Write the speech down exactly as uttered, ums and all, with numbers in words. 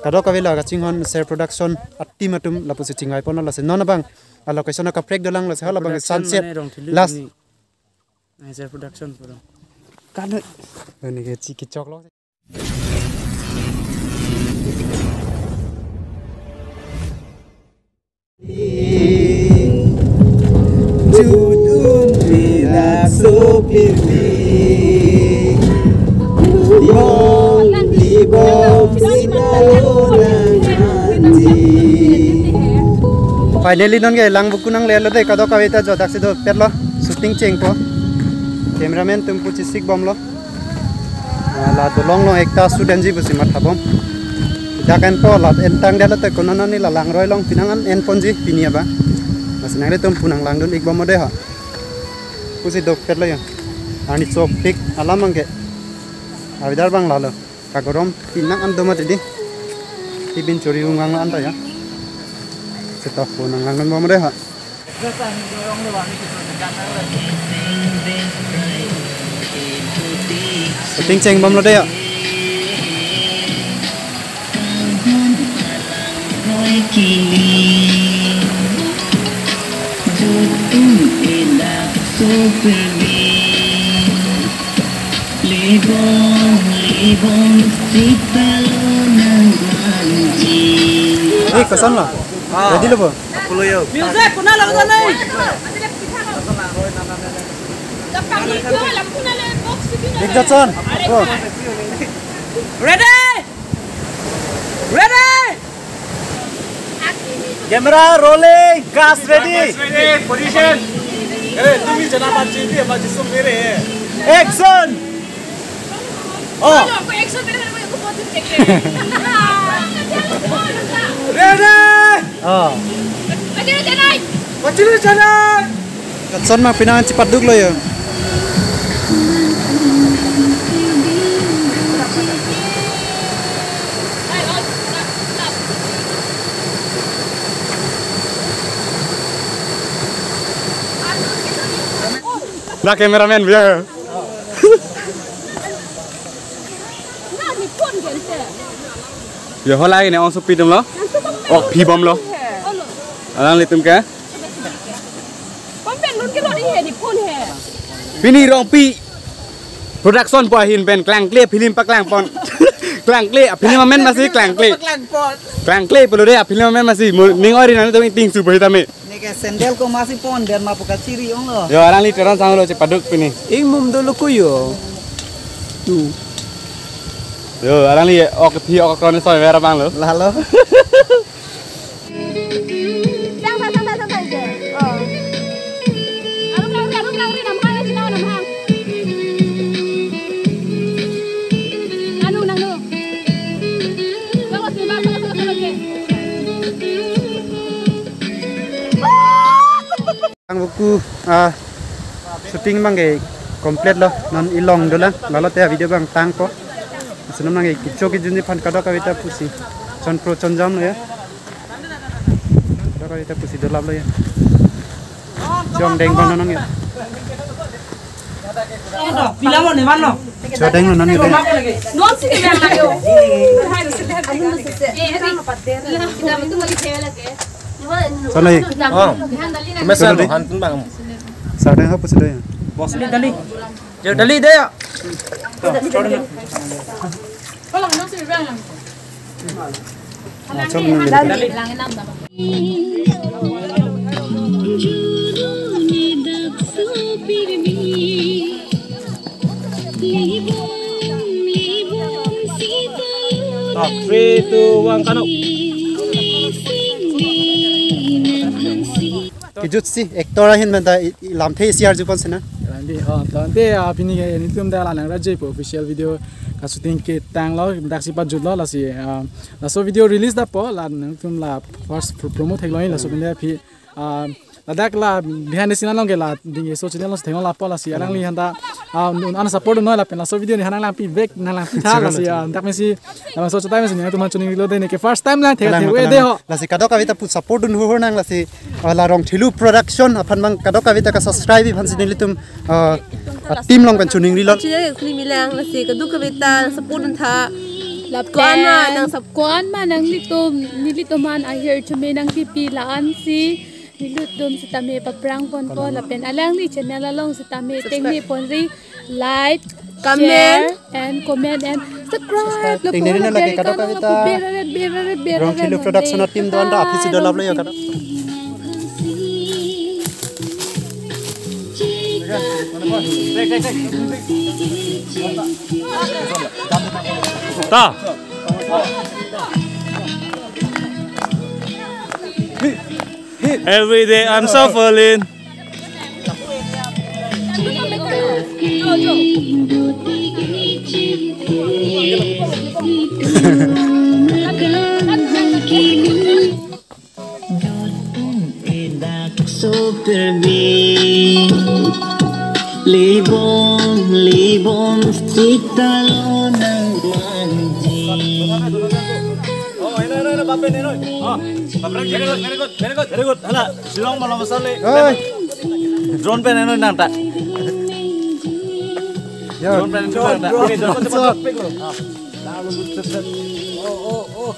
Kadokave la kachinghon Ser Production a-team atum lapusi chingvai ponlo, lasi non abang a location akaprek dolang, lasi halabang Production sunset mane Rongthelu last. Pini. Ai, Ser Production puro. Kanu. Ini ke chiki choklo. Judun pilak sopirmi. Libong, libong, sitalo nang anji. Finally, non ke lang buku nanglelo dei, kadokave ta jo daksi dopetlo, shooting chengpo. Cameraman atum pu chesik bomlo. Ah, la dolong along ekta shoot enji pusi mathabom. Dak enpo, la entang detlo te konat nani la langroi along pinang an enponji pini abang. Lasi nanglitum pu nanglangdun-ik bom dei ha. Pusi dopetlo ya. Arni chopik alam abang ke. A-weather abang lalo. Kagorom pinang an do mati dei. Tibin chori ungang an ta ya. Seta pu nanglangdun bom dei ha. Shooting chengbomlo dei ya. Libong, libong, sitalo nang anji. Eh, koson lo? Ah. Ready lo bo? Apulo yo. Music, kuna lo, kuna lo. Big Johnson. Go. Ready? Ready? Camera rolling, cast ready. Cast ready, position. अरे, तुम ही जना बात चीती है, बात जिसको मेरे है। Action. Oh. Action मेरे को बहुत देखे। Ready. Oh. बच्चे चला। बच्चे चला। Johnson ma pina chipaduklo yo. Na cameraman biya. Yo, hola ini ongsopi atum lo. Ok, phi bomlo. Alanglitum ke? Pini Rongpi Production pu ahin pen Klangkle film paklang pon. Klangkle, a-film amen masi Klangkle. Klangkle pulo dei, a-film amen masi. Mo-, ning ori nangtum ingting su bohi tame. Neke sandal ko masi pon, biar mapu kachiri onglo. Yo, alangli teron sanglo chepaduk pini. Ing mum dolo kuyo. Tu. Yo, alangli ok phi ok kron so vera bang lo. Lalo. Sang, sang, sang, sang, sang, sang, je. Oh. Arum lang, arum lang, arum lang, arum lang, arum lang. Nanu, nanu. Bagus nih, bagus, bagus, bagus, bagus. Ang buku, ah, shooting abang ke complete lo, non ilong dolang, lalo te video abang tangpo. Asunam abang ke kecho kejunji aphan kadokave ta pusi chonpro chonjam lo ya. Kadokave ta pusi dolap lo ya. Chongdeng bang non ya. Chongdeng lo non ya. Sana ye. Oh. Mesa lo, hantun bang. Chongdeng ha pusi do ya. Bos ni dali. Yo, dali deh ya. Ah, three, two, one, kano. Kejut si actor ahin pen ta i-, i lamthe isi arju pon sina. Lamthe, oh, lamthe, ah, pini ke nelitum ta la nangrajai pu official video ka shooting ketang lo, daksi pajut lo, lasi, ah, laso video release dapo, la nelitum la first pro-, promote thek lo, laso pini aphi, ah, ladak la behind the scene along ke la ding so channel along theklong lapo, lasi alangli aphan ta, ah, un-, un-, support noi lapen laso video ne nanglang pivek, nanglang pitha, lasi, ah, dak mesi, labangso achotai mesi nangtum aphan choningrilo dei, neke first time lang thek, thek-ve dei ho. Lasi kadokave ta pu support dun huhur nang, lasi, ah, la Rongthelu Production aphan abang kadokave ta ka subscribe aphan si nelitum, ah, ah, team along pen choningrilo. Channel ke khuli milang, lasi kadokave ta support dun tha. Lapen ko-an ma nang sap- ko-an ma nanglitum, nelitum aphan ahirjume nangkepi la-ansi nelitum sitame paphrang ponpo, lapen alangli channel along sitame tengne ponri, like, comment, share and comment and subscribe. Subscribe. Lapu tengne lapu lake bell kadokave icon ta lapu beraret, beraret, beraret. Rongkhelu Production team don ta aphi si dolap lo yo kadok. Ta. Every day I'm suffering. Dak so perbi. Libon, libon, sita lo nang manji. Oh, eno, eno, eno, Bapen, eno. Oh, Bapen, very good, very good, very good. Hala, Shillong malam masale. Hey. Drone pen eno nang ta. Yo, drone pen eno nang ta. Drone, okay, drone, drone, drone, drone. Oh, oh, oh.